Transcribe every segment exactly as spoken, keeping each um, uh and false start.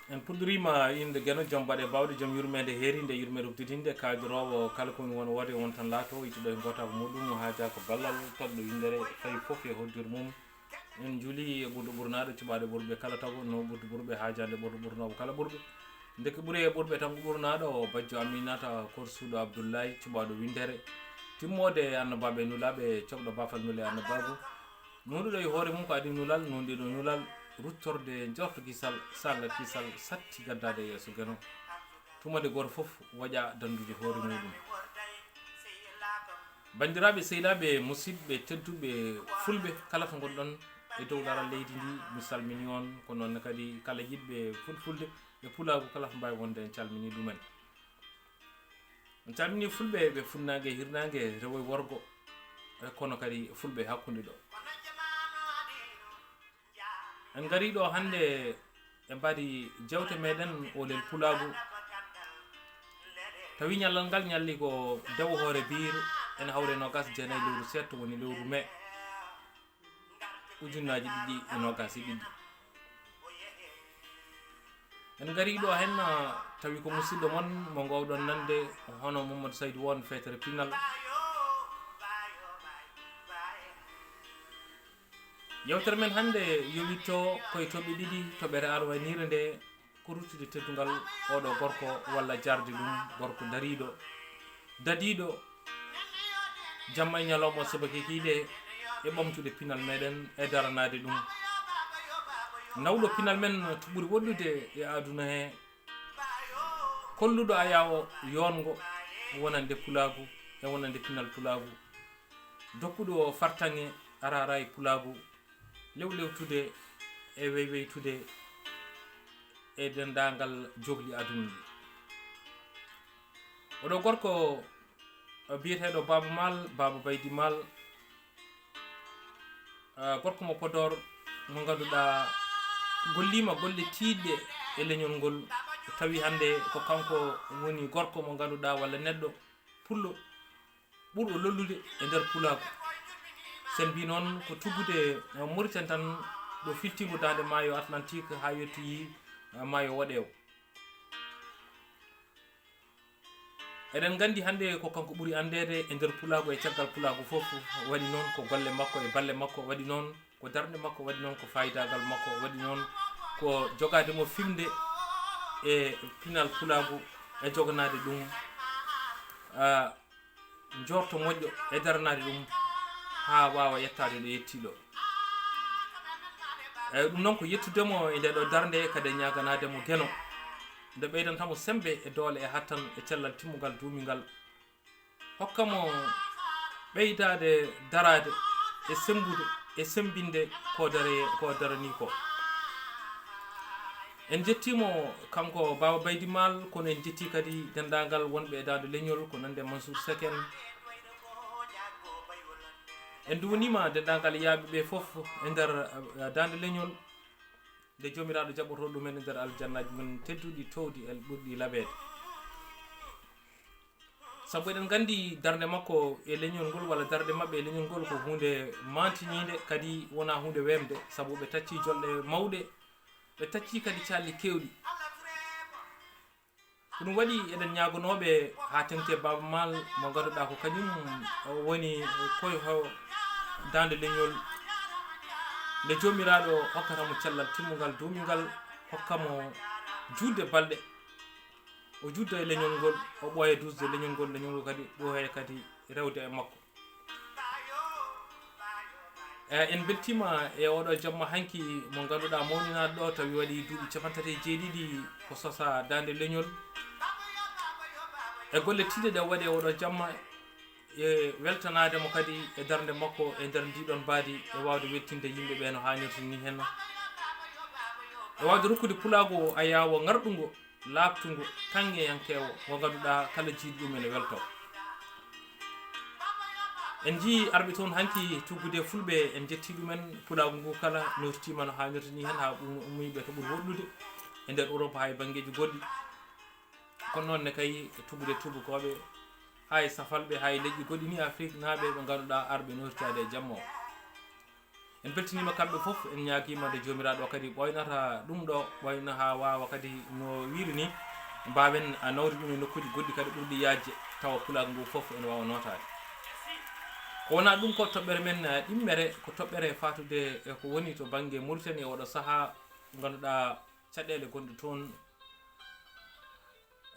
En puɗɗoriima innde Geno, joom baɗe baawɗe, joom yurmeende heeriinde, yurmeende udditinde, kaajoroowo kala ko woni won woode, won tan laato, ittuɗo e gootaako muɗum, haaja ko ballal, tagɗo winndere, fawi fof e hoddiir mum. En njuuli e ɓurɗo ɓurnaaɗo, cuɓaaɗo ɓurɓe kala tago, no ɓurɗo ɓurɓe, haajaande ɓurɗo ɓurnoowo kala ɓurɓe. Ndeke ɓuri e ɓurɓe tan ko ɓurnaaɗo, o bajjo Aminata, korsuɗo Abdullahi, cuɓaaɗo winndere. Timmoode annabaaɓe e nulaaɓe, coɓɗo baafal nule annabaagu. Nuunɗuɗo e hoore mum ko adii nulal, nuunɗiiɗo nulal, ruttorde njorto kisal, saanga kisal, satti gaddaade yeeso Geno. Tuma nde gooto fof woƴa danndude hoore muɗum. Banndiraaɓe, sehilaaɓe, musidɓe tedduɓe fulɓe, kala to ngonɗon e dow laral leydi ndi, mi salmini on, ko noon ne kadi kala yiɗɓe fulfulde e pulaagu kala to mbaawi wonde, en calmini ɗumen. En calmini fulɓe ɓe funnaange, hirnaange, rewo e worgo, e kono kadi fulɓe hakkunde ɗo. En ngarii ɗo hannde e mbaadi jeewte meɗen oolel pulaagu. Tawi ñallal ngal ñalli ko dewo hoore biir, ene hawre noogaas e jeenayi lewru seeɗto, woni lewru mee, ujunnaaji ɗiɗi e noogaas e ɗiɗi. En ngarii ɗo heen, ah, tawi ko musidɗo mon mo ngoowɗon nande, hono Mamadou Saydou Won, feetere pinal. Yewtere men hannde yowitto koye toɓɓe ɗiɗi, toɓɓere arwaniire nde, ko ruttude teddungal oɗo gorko walla jarde ɗum, gorko dariiɗo, dadiiɗo, jamma e ñalawma, subaka e kikiiɗe, e ɓamtude pinal meɗen e daranaade ɗum. Nawɗo pinal men to ɓuri woɗɗude e aduna he, kolluɗo ayaawo yoongo wonande pulaagu e wonande pinal pulaagu. Dokkuɗo fartaŋŋe araara e pulaagu, lewlewtude e weyweytude e denndaangal jookli aduna ndi. Oɗo gorko biyeteeɗo Baaba Maal, Baaba Baydi Maal, ah, gorko mo Podor mo ngannduɗaa golliima golle tiiɗɗe e leñol ngol, tawi hannde ko kanko woni gorko mo ngannduɗaa walla neɗɗo pullo ɓurɗo lollude e nder pulaagu. Sen mbi noon ko tuggude, eh, Mauritanie tan, ɗo filtiingo daande maayo Atlantique haa yettoyi, eh, maayo Woɗeewo. Eɗen nganndi hannde ko kanko ɓuri anndeede e nder pulaagu e caggal pulaagu fof. Waɗi noon ko golle makko e balle makko, waɗi noon ko darnde makko, waɗi noon ko faayidaagal makko, waɗi noon ko jogaade mo fiɓnde e pinal pulaagu e joganaade ɗum, ah, njoorto moƴƴo e daranaade ɗum haa waawa yettaade ɗo yettii ɗo. Eeyi, ɗum noon ko yettude mo e ndee ɗoo darnde, kadi e ñaaganaade mo Geno, nde ɓeydanta mo semmbe e doole e hattan e cellal timmungal duumingal, hokka mo ɓeydaade daraade e semmbude e semmbinde ko dare-, ko daranii ko. En njettii mo kanko Baaba Baydi Maal, kono en njettii kadi denndaangal wonɓe e Daande Leñol, ko nande Mansour Seck en. En nduwaniima denndaangal yahɓe ɓe fof e nder, eh, Daande Leñol, nde Joomiraaɗo jaɓorto ɗumen e nder aljannaaji mum tedduɗi, toowɗi e ɓurɗi laɓeede. Sabu eɗen nganndi darnde makko e leñol ngol, walla darnde maɓɓe e leñol ngol, ko huunde maantiniinde, kadi wonaa huunde weemde, sabu ɓe taccii jolɗe mawɗe, ɓe taccii kadi calli keewɗi. Ko ɗum waɗi eɗen ñaagonooɓe haa teŋti e Baaba Maal mo ngannduɗaa ko kañum woni koyho Daande Leñol, nde Joomiraaɗo hokkata mo cellal timmungal, duumingal, hokka mo juutde balɗe. O judda e leñol ngol, o ɓooya duusde leñol ngol, leñol ngol kadi ɓooya kadi rewde e makko. E, en mbeltiima e oɗo jamma hanki mo ngannduɗaa mawninaaɗo ɗo, tawi waɗi duuɓi capanɗe tati e jeeɗiɗi ko sosa Daande Leñol. E golle tiiɗe ɗe waɗi e oɗo jamma, e weltanaade mo kadi e darnde makko e nder ndiɗon mbaadi, e waawde weltinde yimɓe ɓe no haanirta ni henna, e waawde rokkude pulaagu ayaawo ŋarɗungo, laaɓtungo, kaŋŋeyankeewo, mo ngannduɗaa kala jiiɗo ɗum ene weltoo. En njii arɓe toon hanki tuggude fulɓe, en njettii ɗumen, pulaagu ngu kala nootiima no haanirta ni hen, haa ɗum ummiiɓe to ɓuri woɗɗude e nder Europe, haa e banngeeji goɗɗi. Kono noon ne kay tuggude tuubakooɓe, haa e safalɓe, haa e leƴƴi goɗɗi ni Afrique naaɓe ɓe ngannduɗaa arɓe nootitaade e jamma o. En beltiniima kamɓe fof, en ñaagiima nde Joomiraaɗo kadi ɓooynata ɗum ɗo, ɓooyna haa waawa kadi no wiiri ni, mbaawen a nawri ɗum e nokkuuji goɗɗi kadi ɓurɗi yaajde, tawa pulaar ngu fof ene waawa nootaade. Ko wonaa ɗum ko toɓɓere men, eh, ɗimmere, ko toɓɓere faatude e ko woni to bannge Mauritanie e oɗo sahaa, ngannduɗaa caɗeele gonɗe toon,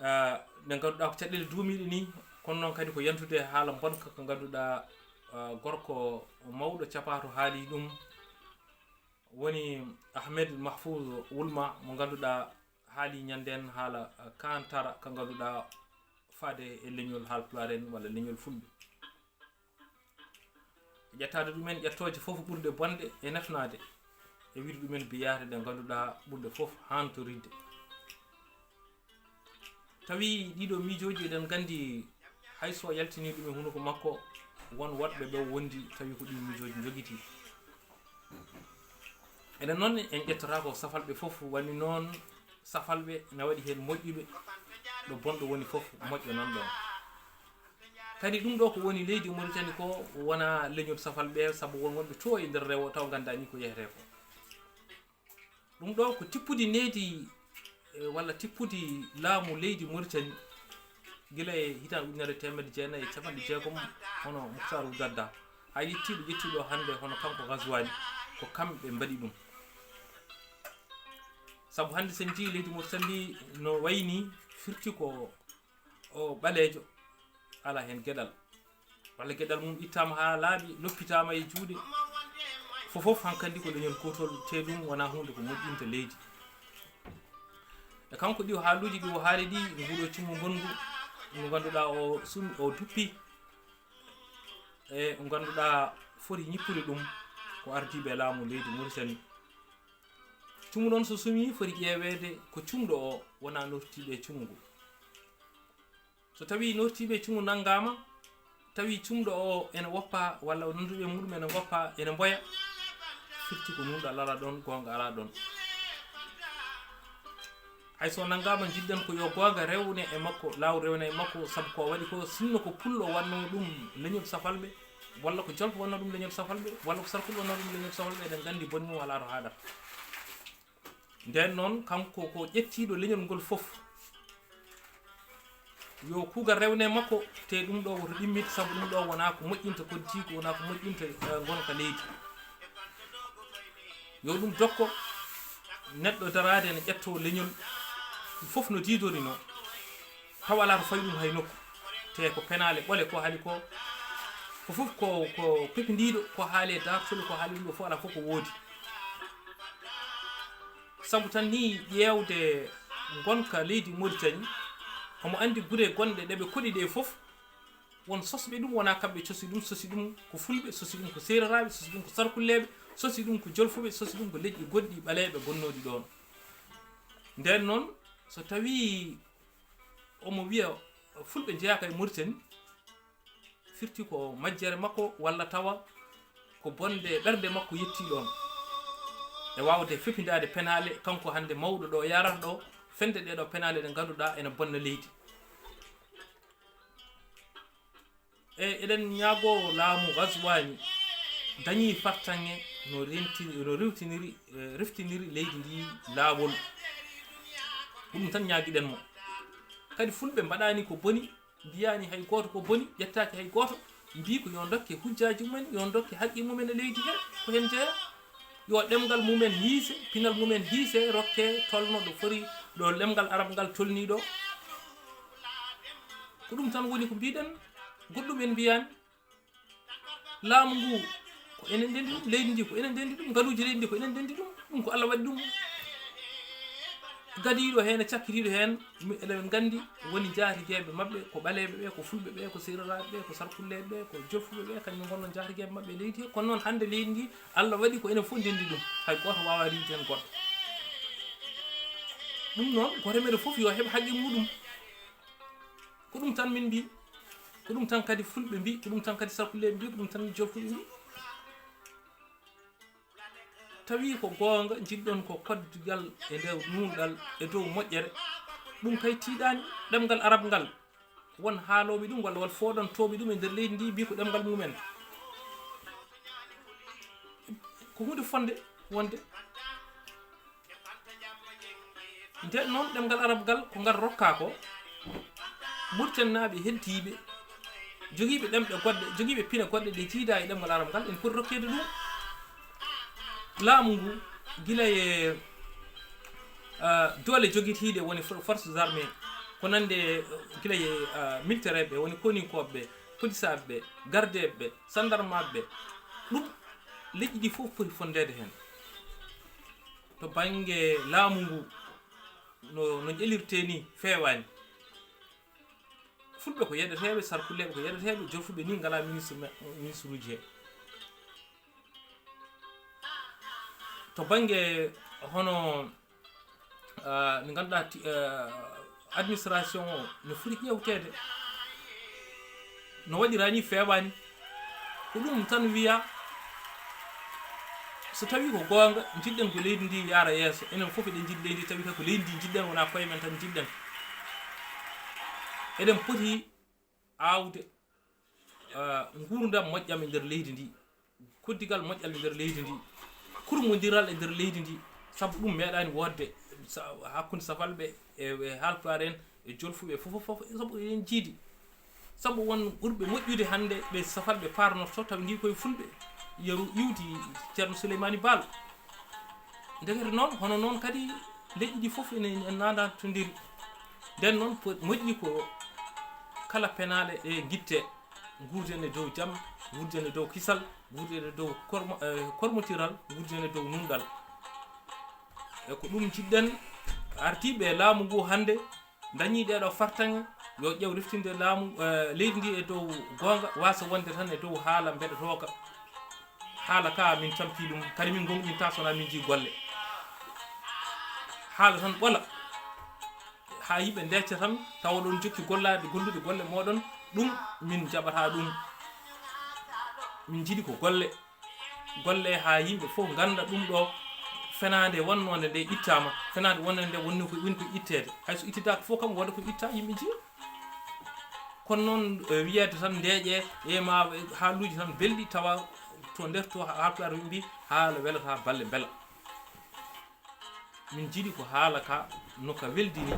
eh, ɗe ngannduɗaa ko caɗeele duumiiɗe ni, kono noon kadi ko yantude haala bonka ko ngannduɗaa, eh, gorko mawɗo capaato haali ɗum, woni Ahmed Mahfouz Wulma, mo ngannduɗaa haali ñanden haala, eh, kantara ka ngannduɗaa faade e leñol Haalpulaar en walla leñol Fulɓe. E ƴettaade ɗumen ƴettooje fof ɓurɗe bonde e nafnaade, e wiide ɗumen biyaade ɗe ngannduɗaa ɓurɗe fof hantorinde. Tawi ɗiɗo miijooji eɗen nganndi hay so yaltini ɗum e hunuko makko, won woɗɓe ɓe wondi tawi ko ɗi miijooji njogitii. Enen noon en ƴettata ko safalɓe fof, woni noon safalɓe na waɗi heen moƴƴuɓe, ɗo bonɗo woni fof moƴƴo nan ɗoon. Kadi ɗum ɗo ko woni leydi Mauritanie ko wona leñol safalɓe, sabu won wonɓe to e nder rewo taw nganndaani ko yehetee ko. Ɗum ɗo ko tippudi needi, eh, walla tippudi laamu leydi Mauritanie gila e hitaande ujunere teemedde jeenayi e capanɗe jeegom, hono Muktaaru Dadda, haa yettii ɗo ƴettii ɗo hannde, hono kanko Ghazouani, ko kamɓe mbaɗi ɗum. Sabu hannde so en njiyii leydi Mauritanie ndi no wayi nii, firti ko o ɓaleejo, alaa heen geɗal, walla geɗal mum ittaama haa laaɓi, loppitaama e juuɗe, fof fof hankandi ko leñol gootol, te ɗum wonaa huunde ko moƴƴinta leydi. E kanko ɗi o haaluuji ɗi o haali ɗi, nguɗo cumu mbonngu, ngu ngannduɗaa o sum-, o duppi, e ngu ngannduɗaa foti ñippude ɗum ko ardiiɓe laamu leydi Mauritanie. Cumu noon so sumii foti ƴeeweede ko cumɗo o, wonaa nortiiɓe e cumu ngu. So tawii nortiiɓe e cumu nanngaama, tawi cumɗo o ene woppa walla nannduɓe muɗum ene ngoppa, ene mboya, firti ko nunɗal alaa ɗoon, goonga alaa ɗoon. Hay so nanngaama, njiɗ-ɗen ko yo goonga rewne e makko, laawol rewne e makko, sabu ko waɗi ko, sinno ko pullo wannoo ɗum leñol safalɓe, walla ko jolfo wannoo ɗum leñol safalɓe, walla ko sarkul wannoo ɗum leñol safalɓe, eɗen nganndi boni mum alaa to haaɗata. Ndeen noon, kanko ko ƴettiiɗo leñol ngol fof, yo kuugal rewne makko, te ɗum ɗo woto ɗimmit, sabu ɗum ɗo wonaa ko moƴƴinta koddii, ko wonaa ko moƴƴinta, eh, ngonka leydi. Yo ɗum dokko neɗɗo daraade ene ƴettoo leñol, ɗum fof no diidorinoo. Tawa alaa to fawi ɗum hay nokku. Te ko penaale ɓole ko haali ko, ko fof ko, ko pepindiiɗo, ko haali e daartol, ko haali ɗum ɗo fof alaa fof ko woodi. Sabu tan ni ƴeewde ngonka leydi Mauritanie, omo anndi gure gonɗe ɗe ɓe koɗi ɗe fof, won sosɓe ɗum, wonaa kamɓe cosi ɗum, sosi ɗum ko fulɓe, sosi ɗum ko seereraaɓe, sosi ɗum ko sarkulleeɓe, sosi ɗum ko jolfuɓe, sosi ɗum ko leƴƴi goɗɗi ɓaleeɓe gonnooɗi ɗoon. Ndeen noon, so tawii omo wiya fulɓe njeyaaka e Mauritanie, firti ko majjere makko walla tawa ko bonde ɓernde makko yettii ɗoon. E waawde fepindaade penaale, kanko hannde mawɗo ɗo yarata ɗo, fende ɗee ɗo penaale ɗe ngannduɗaa ene bonna leydi. E eɗen ñaagoo laamu Ghazouani dañii fartaŋŋe no renti-, no rewtiniri, eh, reftiniri leydi ndi laawol. Ko ɗum tan ñaagiɗen mo. Kadi fulɓe mbaɗaani ko boni, mbiyaani hay gooto ko boni, ƴettaaki hay gooto. Mbii ko yo ndokke hujjaaji mumen, yo ndokke haqqi mumen e leydi he, ko heen jeyaa. Yo ɗemngal mumen hiise, pinal mumen hiise, rokke tolno ɗo fori, ɗo ɗemngal arab ngal tolnii ɗo. Ko ɗum tan woni ko mbiɗen, goɗɗum en mbiyaani. Laamu ngu ko enen ndenndi ɗum, leydi ndi ko enen ndenndi ɗum, ngaluuji leydi ndi ko enen ndenndi ɗum, ɗum ko Allah waɗi ɗum. Gadiiɗo heen e cakkitiiɗo heen, mi-, eɗen nganndi woni njaatigeeɓe maɓɓe ko ɓaleeɓe ɓe, ko fulɓe ɓe, ko seereraaɓe ɓe, ko sarkulleeɓe ɓe, ko jolfuɓe ɓe, kañum ngonnoo njaatigeeɓe maɓɓe e leydi he. Kono noon hannde leydi ndi Allah waɗi ko enen fof ndenndi ɗum, hay gooto waawaa riiwde heen goɗɗo. Ɗum noon, gooto e meɗen fof yo heɓ haqqe muɗum. Ko ɗum tan min mbii, ko ɗum tan kadi fulɓe mbii, ko ɗum tan kadi sarkulleeɓe mbii, ko ɗum tan jolfuɓe mbii. Tawi ko goonga, njiɗɗon ko koddigal e nder nuunɗal e dow moƴƴere, ɗum kay tiiɗaani. Ɗemngal arab ngal, won haalooɓe ɗum walla won fooɗantooɓe ɗum e nder leydi ndi, mbii ko ɗemngal mumen. Ko huunde fonde wonde. Nden noon, ɗemngal arab ngal, ko ngal rokkaa ko, Muritaninaaɓe heddiiɓe, jogiiɓe ɗemɗe goɗɗe, jogiiɓe pine goɗɗe ɗe jiidaa e ɗemngal arab ngal, ene poti rokkeede ɗum. Laamu ngu, gila e, ah, doole jogitiiɗe, woni for-, forces armées, ko nande, gila e, ah, militaire ɓe, woni koninkooɓe ɓe, polisaaɓe ɓe, gardeeɓe ɓe, sandarmaaɓe ɓe, ɗum leƴƴi ɗi fof poti fonndeede heen. To bannge laamu ngu, no, no ƴelirtee ni, feewaani. Fulɓe ko yeɗeteeɓe, sarkulleeɓe ko yeɗeteeɓe, jolfuɓe ni ngalaa ministre me-, ministre uji he. To bannge hono, ah, nde ngannduɗaa ti-, ah, administration o no foti ƴeewteede, no waɗiraa ni feewaani. Ko ɗum tan wiyaa, so tawii ko goonga, njiɗɗen ko leydi ndi yaara yeeso. Enen fof eɗen njiɗi leydi ndi, tawi kay ko leydi ndi njiɗɗen, wonaa koye men tan njiɗɗen. Eɗen poti aawde, ah, nguurndam moƴƴam e nder leydi ndi, koddigal moƴƴal e nder leydi ndi, kurmondiral e nder leydi ndi, sabu ɗum meeɗaani woodde sa-, hakkunde safalɓe e, e haalpulaar en, e jolfuɓe fof, fof, fof, sabu eɗen njiidi. Sabu won ɓurɓe moƴƴude hannde, ɓe safalɓe paarnorto, tawi ndi koye fulɓe, yeru iwdi Ceerno Suleymaani Baal. Ndekete noon, hono noon kadi, leƴƴi ɗi fof ene, ene naandatondiri. Nden noon, po-, moƴƴi ko kala penaale ɗe ngitte, nguurden e dow jam, nguurden e dow kisal, nguurden e dow kormo-, eh, kormotiral, nguurden e dow nunɗal. E ko ɗum njiɗɗen, ardiiɓe e laamu ngu hannde, dañii ɗee ɗoo fartaŋŋe, yo ƴeew reftinde laamu, eh, leydi ndi e dow goonga, waasa wonde tan e dow haala mbeɗotooka. Haala ka min tampii ɗum, kadi min ngonɗin ta so wonaa min njii golle. Haala tan ɓola, haa yimɓe ndecca tan, tawa ɗon jokki gollaade, gollude golle mooɗon, ɗum min njaɓataa ɗum. Min njiɗi ko golle. Golle haa yimɓe fof ngannda ɗum ɗo fenaande wonnoonde nde ittaama, fenaande wonnde nde wonni ko, woni ko itteede. Hay so ittidaaka fof kam, wooda ko itta, yimɓe njiya. Kono noon, eh, wiyeede tan ndeeƴe, e ma haaluuji tan belɗi, tawa to nder to haalpulaar mbi haala welata balle mbela. Min njiɗi ko haala ka no ka weldini,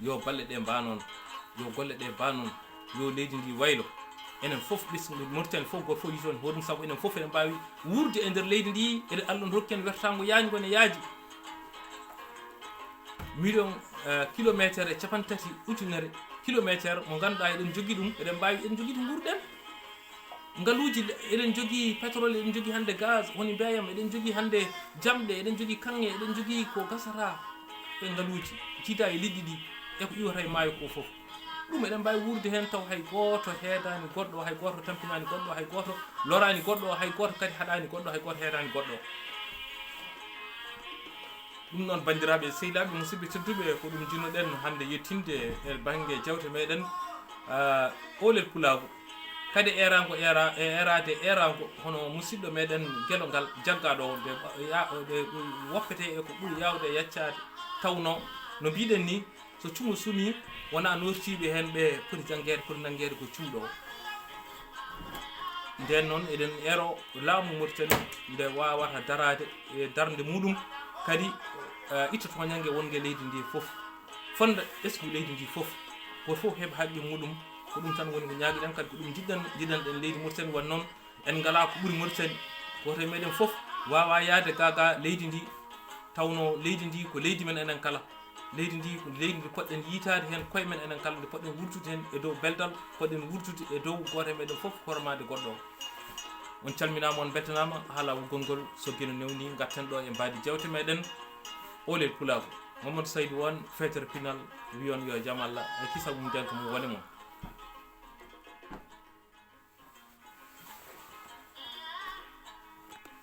yo balle ɗe mbaa noon, yo golle ɗe mbaa noon, yo leydi ndi waylo. Enen fof, ɓesngu Mauritanie fof, gooto fof yii toon hoore mum, sabu enen fof eɗen mbaawi wuurde e nder leydi ndi, eɗen, Allah no rokki en wertaango yaañgo ne yaaji. Million, eh, kilomeeter e capanɗe tati ujunere kilomeeter mo ngannduɗaa eɗen njogii ɗum, eɗen mbaawi, eɗen njogii ɗum nguurɗen. Ngaluuji, eɗen njogii pétrole, eɗen njogii hannde gaz, woni mbeeyam, eɗen njogii hannde jamɗe, eɗen njogii kaŋŋe, eɗen njogii ko gasata e ngaluuji, jiida e liɗɗi ɗi, e ko iwata e maayo ko fof. Ɗum eɗen mbaawi wuurde heen taw hay gooto heedaani goɗɗo, hay gooto tampinaani goɗɗo, hay gooto loraani goɗɗo, hay gooto kadi haɗaani goɗɗo, hay gooto heedaani goɗɗo. Ɗum noon, banndiraaɓe e sehilaaɓe, musidɓe tedduɓe, ko ɗum njiɗnoɗen hannde yettinde e bannge jewte meɗen, ah, Oolel Pulaagu. Kadi eeraango, eera-, e eeraade eeraango hono musidɗo meɗen Gelo ngal jaggaaɗo o, nde ya-, nde woppetee e ko ɓuri yaawde e yaccaade. Tawnoo, no mbiɗen ni, so cumu sumii, wonaa nootiiɓe heen ɓe poti janngeede, poti nanngeede ko cumɗo o. Ndeen noon, eɗen eero laamu Mauritanie nde waawata daraade e darnde muɗum, kadi, eh, itta toñannge wonnge leydi ndi fof, fonnda ɓesngu leydi ndi fof, gooto fof heɓa haqqe muɗum. Ko ɗum tan woni ko ñaagiɗen, kadi ko ɗum njiɗɗen, njiɗanɗen leydi Mauritanie. Won noon, en ngalaa ko ɓuri Mauritanie. Gooto e meɗen fof waawaa yahde gaa gaa leydi ndi, tawnoo leydi ndi ko leydi men enen kala. Leydi ndi ko leydi ndi poɗɗen yiytaade heen koye men enen kala, ndi poɗɗen wurtude heen e dow belɗal, poɗɗen wurtude e dow gooto e meɗen fof hormaade goɗɗo o. On calminaama, on mbeltanaama, haalawol gonngol so geno newni, ngatten ɗo e mbaadi jewte meɗen Oolel Pulaagu. Mamadou Saydou on, feetere pinal, wi on yo jam Allah e kisal mum, janngo mum wone mon.